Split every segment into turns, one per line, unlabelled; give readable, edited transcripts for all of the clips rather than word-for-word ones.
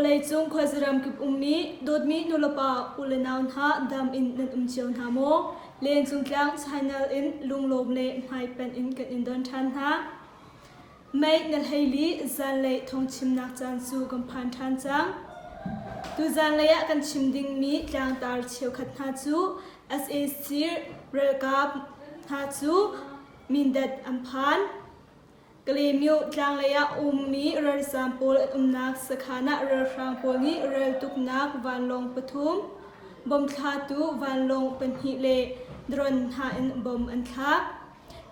Vawleicung khuaziram kip ummi dawtmi nulepa ulenau hna dam in nan um cio hna maw? Lencung tlang channel in lunglawm le hmaipanh in kan in don ṭhan hna. Mei na hleili zanlei thawngchimnak caan cu kan phan ṭhan cang. Tu zanlei ah kan chim dingmi tlangtar cheukhat hna cu sac ralkap hna cu Mindat an phan. Kalaymyo tlanglei ah ummi ralzaam pawl an umnak sakhan ah ralhrang pawl nih raltuknak vanlawng pathum, bomthlatu vanlawng pahnih le drone hna in bom an thlak.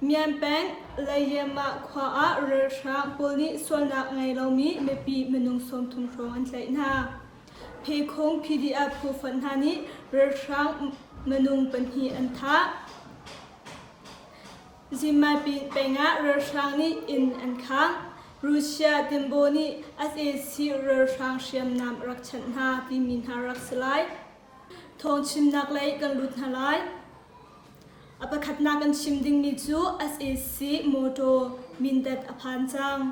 Myan peng Layemah khua ah ralhrang pawl nih sualnak ngei lomi mipi minung 30 hrawng an tlaih hna. Phekhung PDF phu fonh hna nih ralhrang minung pahnih an thah. Zimapin peng ah ralhrang nih inn an khangh. Russia tinbaw nih sac ralhrang hriamnam rak chanh hna timi hna rak si lai. Thawngchimnak lei kan lut hna lai. A pakhatnak kan chim dingmi cu sac motor Mindat a phan cang.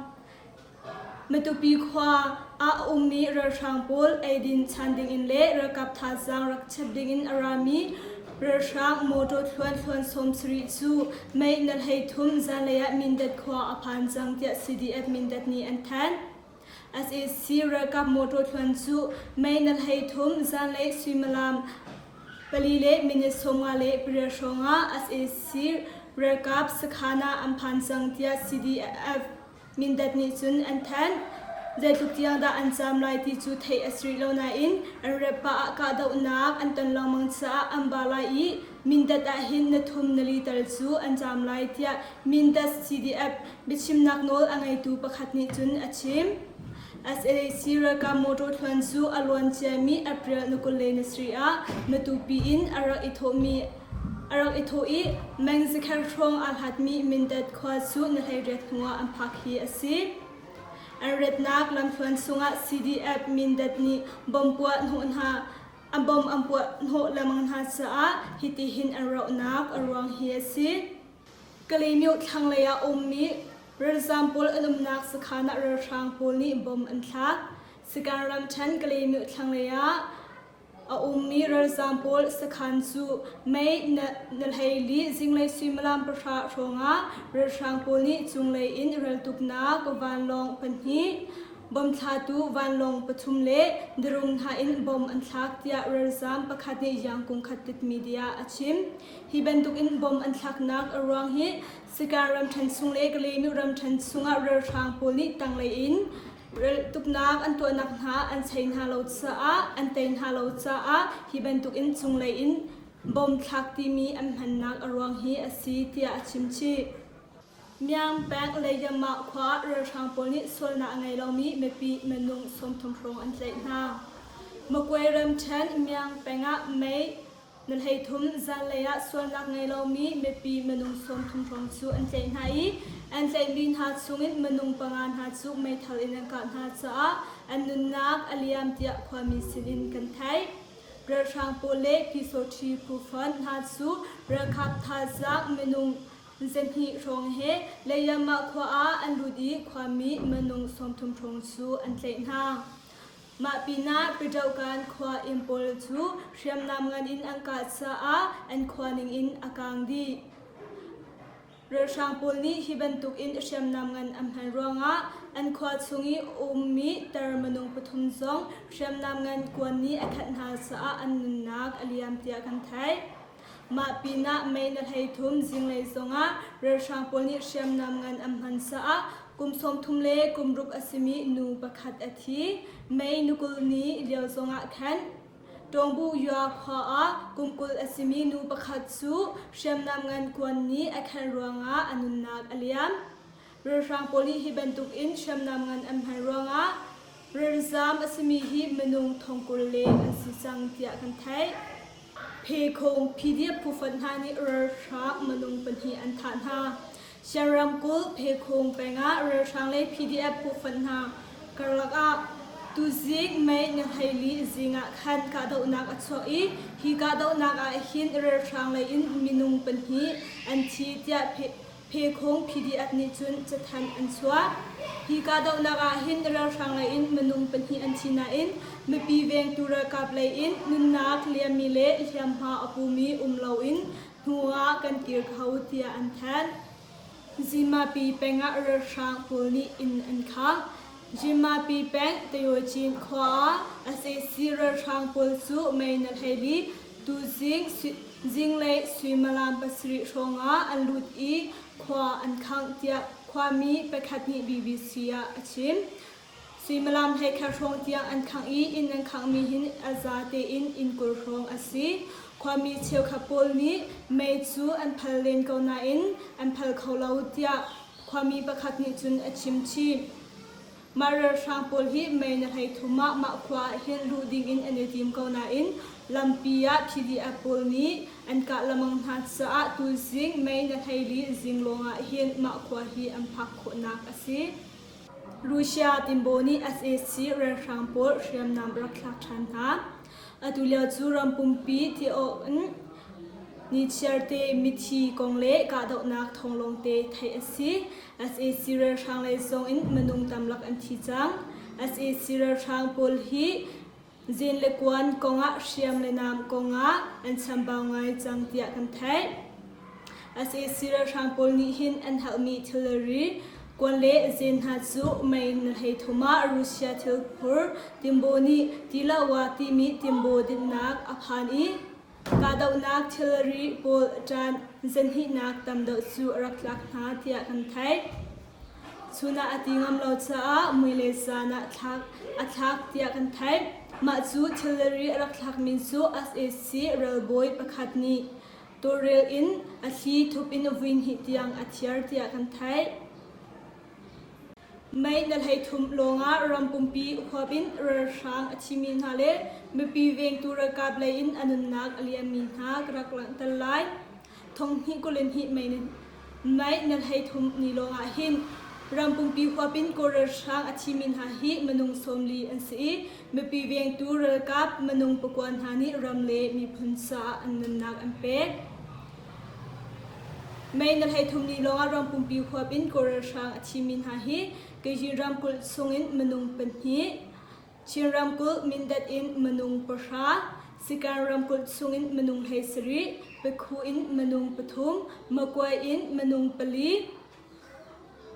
Matupi khua ah a ummi ralhrang pawl eidin chan dingin le ralkap thazaang rak chep dingin a rami ralhrang motor thluan thluan 70 cu mei na 33 zanlei ah Mindat khua a phan cang tiah CDF Mindat nih an thanh. Sac ralkap motor thluan cu mei na 33 zanlei suimilam pali le minute 58 hrawng ah sac ralkap sakhan ah an phan cang tiah CDF Mindat nih cun an thanh. Zeitluk tiang dah an caam lai ti cu theih a si rih lo nain an rep pah ah kahdohnak an ton lengmang caah an ba lai i Mindat ah hin na thum na li tal cu an caam lai tiah Mindat CDF biachimnak nawl a ngeitu pakhat nih cun a chim. Sac ralkap motor thluan cu a luan ciami April ni 27 ah Matupi in a rak i thawhmi A rak i thawh i meng zakher hrawng aa hlatmi Mindat khua cu na 18 hnuah an phak hi a si. An ratnak lamthluan chungah CDF Mindat nih bomb puah hnawh hna an bomb an puah hnawh lengmang hna caah hitihin an rauhnak a ruang hi a si. Kalaymyo thlanglei ah a ummi ralzaam pawl an umnak sakhan ah ralhrang pawl nih bomb an thlak. Sakan ramṭhen Kalaymyo thlanglei ah A ummi ralzaam pawl sakhan cu mei na 24 zinglei suimilam pahra hrawngah ralhrang pawl nih cunglei in raltuknak vanlawng pahnih, bomthlatu vanlawng pathum le drone hna in bom an thlak tiah ralzaam pakhat nih Yangkung Khatit media a chim. Hi bantukin bom an thlaknak a ruang hi Sagaing ramṭhen chung le Kalaymyo ramṭhen chungah ralhrang pawl nih tanglei in Raltuknak an tuahnak hna an chei hna lo caah an tei hna lo caah hi bantukin cunglei in bom thlak timi an hmannak a ruang hi a si tiah a chim chih. Myanmar peng Leyamah khua ah ralhrang pawl nih sualnak a ngei lomi mipi minung 30 hrawng an tlaih hna. Magway ramṭhen Myanmar peng ah mei Na 33 zanlei ah sualnak ngei lomi mipi minung 30 hrawng cu an tlaih hna i an tlaihmi hna chungin minung panga hna cu meithal in an kah hna caah an nunnak a liam tiah khuami sinin kan theih. Ralhrang pawl le Pyusawṭhi phu fonh hna cu ralkap thazaang minung 200 hrawng he Leyamah khua ah an lut i khuami minung 30 hrawng cu an tlaih hna. Mah pinah Pyidawhkan khua inn pawl cu hriamnam ngan in an kah caah an khua ningin a kaang dih. Ralhrang pawl nih hi bantuk in hriamnam ngan an hman ruangah an khua chung i ummi tar minung pathum zong hriamnam ngan kuan nih a khat hna caah an nunnak a liam tiah kan theih. Mah pinah mei na 33 zinglei zongah ralhrang pawl nih hriamnam ngan an hman caah kum 30 le kum ruk a simi nu pakhat a thi. Mei ni 20 ni lio zongah khan Tawngbu Yua khua ah kum 20 a simi nu pakhat cu hriamnam ngan kuan nih a khen ruangah a nunnak a liam. Ralhrang pawl nih hi bantuk in hriamnam ngan an hman ruangah ralzaam a simi hi minung thong 20 leng an si cang tiah kan theih. Phekhung PDF phufonh hna nih ralhrang minung pahnih an thah hna. Shan ramkulh Phekhung peng ah ralhrang le PDF phufonh hna karlak ah tuzing May ni 24 zing ah khan kahdohnak a chuak i hi kahdohnak ah hin ralhrang lei in minung pahnih an thi tiah. Phekhung PDF nih cun cathanh an chuah. Hi kahdohnak ah hin ralhrang lei in minung pahnih an thi nain mipi vengtu ralkap lei in nunnak liammi le hliamhma a pumi um loin hnu ah kan kir kho tiah an thanh. Zimapi peng ah ralhrang pawl nih inn an khangh. Zimapi peng Tayocin khua ah sac ralhrang pawl cu mei na hlei li tuzing zinglei suimilam pasarih hrawng ah an lut i khua an khangh tiah khuami pakhat nih BBC ah a chim. Suimilam 11 hrawng tiang an khangh i inn an khanghmi hin a za tein inn 20 hrawng a si. Khuami cheukhat pawl nih mei cu an phal len ko nain an phal kho lo tiah khuami pakhat nih cun a chim chih. Mah ralhrang pawl hi mei na hlei thum ah mah khua ah hin luh ding in an i tim ko nain lampi ah PDF pawl nih an kah lengmang hna caah tuzing mei na hlei li zing lawng ah hin mah khua hi an phak khawhnak a si. Russia tinbaw nih sac ralhrang pawl hriamnam rak thlak ṭhan hna. Atu lio cu ram pumpi ti awk in nichiarte mithi kong le kahdohnak thawng lawngte theih a si. Sac ralhrang lei zong in minung tamlak an thi cang. Sac ralhrang pawl hi zin le kuan kongah hriam le nam kongah an chambau ngai cang tiah kan theih. Sac ralhrang pawl nih hin an halmi thilri kuan le zen hna cu mei na hlei thum ah Russia thilphur timbaw nih tilawa timi timbaw dinhnak a phan i kahdohnak thilri pawl ṭan zanhnihnak tam deuh cu a rak tlak hna tiah kan theih. Chun ah a ti ngam lo caah mui le zan ah thlak a thlak tiah kan theih. Mah cu thilri a rak thlakmi cu sac ralbawi pakhat nih tawlrel in a thli thup in vui hnih tiang a thiar tiah kan theih. Mei na 33 lawngah ram pumpi huap in ralhrang a thimi hna le mipi vengtu ralkap lei in a nunnak a liammi hna ka rak langhter lai. Thong hnih 22 mei mei na 33 ni lawngah hin ram pumpi huap in Kawl ralhrang a thimi hna hi minung 40 an si i mipi vengtu ralkap minung pakua hna nih ram le miphun caah an nunnak an pek. May na 33 ni lawngah ram pumpi huap in Kawl ralhrang a thimi hna hi Kayhin ramkulh chungin minung pahnih, Chin ramkulh Mindat in minung pahra, Sikan ramkulh chungin minung 17, Pakhu in minung pathum, Makuai in minung pali,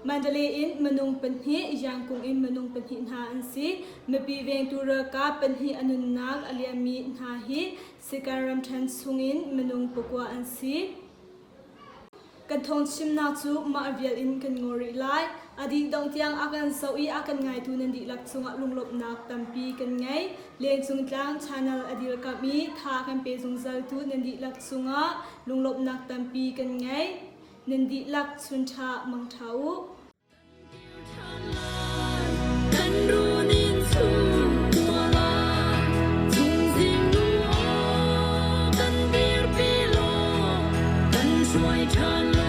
Mandalay in minung pahnih, Yangkung in minung pahnih hna an si. Mipi vengtu ralkap pahnih a nunnak a liammi hna hi Sikan ramṭhen chungin minung pakua an si. Kan thawngchimnak cu mah vial in kan ngol rih lai. A dih dongh tiang a kan zoh i a kan ngaitu nan dihlak cungah lunglawmhnak tampi kan ngei. Lengcung Tlang Channel a dirkamh i tha kan pe zungzaltu nan dihlak cungah lunglawmhnak tampi kan ngei. Nan dihlak chunṭha mangṭha u.
Kan runin chung tuala chungzing nu kan dirpi law kan hruai ṭhan.